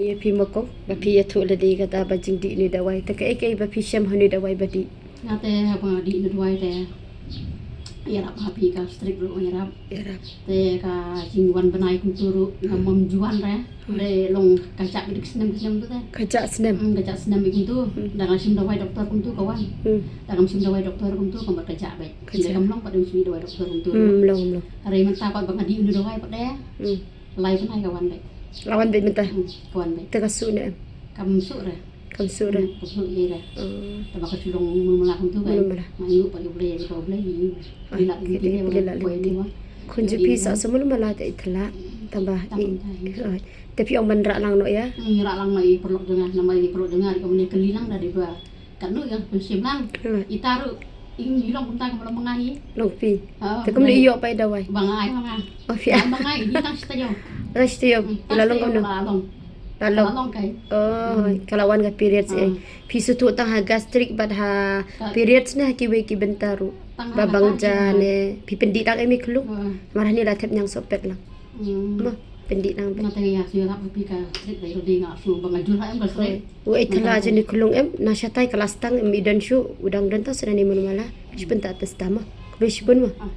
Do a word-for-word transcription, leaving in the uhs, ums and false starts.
Ïa phi ma ko, ba phi ïathuh lade kata ba jingdih ïa une u dawai. Te kaei kaei ba phi shem ha une u dawai ba dih? Nga te haba nga dih une u dawai te ïarap ha phi, ka gastric ruh ïarap. Ïarap. Te ka jingwan bnai kumtu ruh ngam ju wan re. Hmm. Te long ka jah beit snem snem tu te. Ka jah snem. Hmm, ka jah snem beit kumtu. Hmm. Da nga shim dawai doktor kumtu ka wan. Hmm. Da ngam shim dawai doktor kumtu ka mut ka jah beit. Ka jah. Kam long pat da shim dawai doktor kumtu. Hmm, long, long. Hynrei mynta pat ba nga dih une u dawai pat de. Hmm. Lai bnai ka wan beit. La wan beit mynta? Hmm, ka wan beit. Te ka suk ne em? Kam suk re. Kam suk re. Hmm, kam suk ïa re. Oh. Te ba ka shu long mula mula kumtu kan. Mula mula. Ma ïu pat ïa U Blei, ïa U Blei. Ah, ïa la kita ïa la poi ni ma. Khun jong phi sa sa mula mula te i thala. Tang ba i. Te phi ong ban rah lang noh ïa? Hmm, rah lang noh ïa i paralok jong nga, namar i paralok jong nga i ong ne kylli lang da dei ba. Katno ïa pynshim lang. Hmm. Ita ruh i long kumta ka long ma nga hi. Long phi. Ha, te kumno i ïoh pat i dawai? Ba nga ai ma nga. Oh, phi ai ma nga hi tang shi taïew. Tang shi taïew. Hmm, i la long kumno? La long. La long. La long kai. Oh, hmm. Ka la wan ka periods eh. Ah. Phi sngewthuh tang ha gastric bad ha periods ne ha kiwei ki bynta ruh? Tang ha, ba bang ja ne. Phi pyndih tang em i khlung. Ah. Namar hangne la thep ñiangsohpet lang. Hmm. Mo, pyndih nang beit. Nga te nga ïa shu ïarap ha phi ka gastric, da ïoh dei nga shu ba nga jur ha em ka gastric. Wei, thala jong i khlung em, na shatai ka la stang em, i don shuh, u dang don tang shu nang ïa mano mala. Shu pynta te stam mo. Khublei shibun mo. Ah.